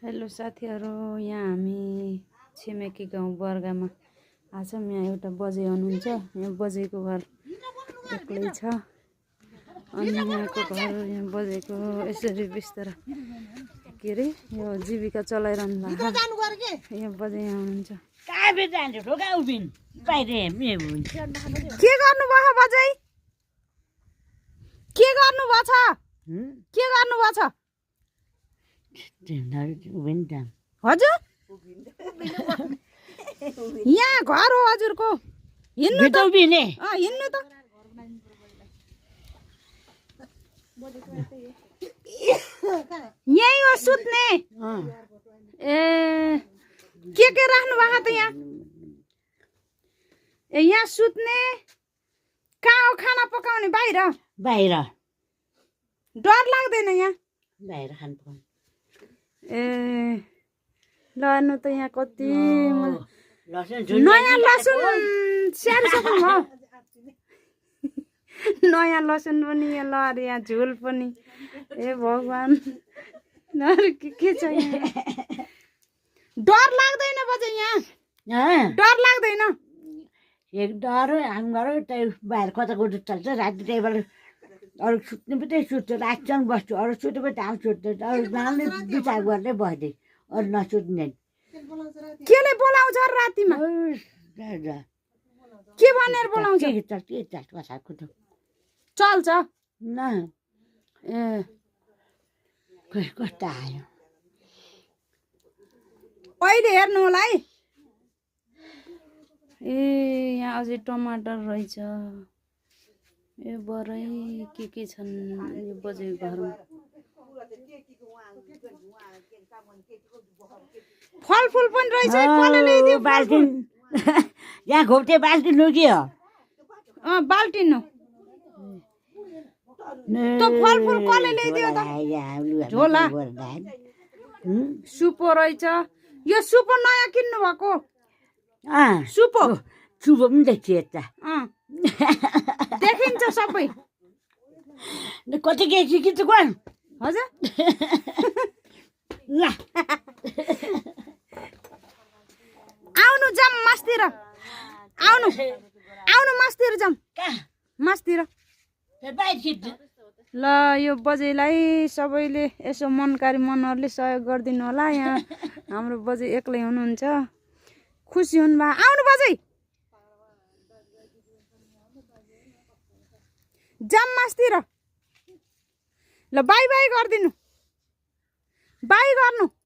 Hello साथीहरू, यहाँ हामी छिमेकी गाउँ बर्गामा आछौँ। यहाँ एउटा बजे हुनुहुन्छ। यहाँ बजेको घर एक्लै छ अनि यहाँको घर यहाँ बजेको यसरी बिस्तारा के अरे यो जीविका चलाइरहनु भएको। यहाँ बजे यहाँ हुनुहुन्छ। के गर्नुभयो बजै? के गर्नुभएको छ? के गर्नुभएको छ? हजुर यहाँ घर हो हजुरको। हिँड्नु त हिँड्नु त। यही हो सुत्ने। ए के राख्नु भएको त यहाँ? ए यहाँ सुत्ने। कहाँ हो खाना पकाउने? बाहिर बाहिर डर लाग्दैन यहाँ? बाहिर खानु पर्छ। ए लानु त यहाँ कति नयाँ लसुन स्याहारिसक्नु भयो। नयाँ लसुन पनि यहाँ लहर, यहाँ झोल पनि। ए भगवान् के छ यहाँ? डर लाग्दैन बजे यहाँ? डर लाग्दैन? एक डर हाम्रो त्यही बाहिर कता कता चल्छ। राति त्यहीबाट अरू सुत्ने पनि सुत्छ, रातसम्म बस्छु। अरू सुत्यो पनि आउँछ सुत्छ। अरू नाल्ने विचार गर्दै बस्दै अरू नसुत्ने। केले बोलाउँछ रातिमा? के भनेर बोलाउँछ? के चल्छ कसाको त चल्छ न। ए कस्तो आयो अहिले हेर्नु होला है। ए यहाँ अझै टमाटर रहेछ। ए बरै के छन् यो बजेको घरमा? फलफुल पनि रहेछ। कसले ल्याइदियो बाल्टिन? यहाँ घोप्टे बाल्टिन लुक्यो। बाल्टिन हो त। फलफुल कसले ल्याइदियो त? झोला सुपो रहेछ। यो सुपो नयाँ किन्नु भएको? सुपो सुपो पनि देखियो त। देखिन्छ सबै। कति के सिकिन्छ कोण? हजुर ल आउनु जाम मासतिर। आउनु आउनु मासतिर जाम। मासतिर ल। यो बजेलाई सबैले यसो मनकारी मनहरूले सहयोग गरिदिनु होला। यहाँ हाम्रो बजे एक्लै हुनुहुन्छ। खुसी हुनुभयो? आउनु बजे जाम मासतिर। ल बाई बाई गरिदिनु। बाई गर्नु।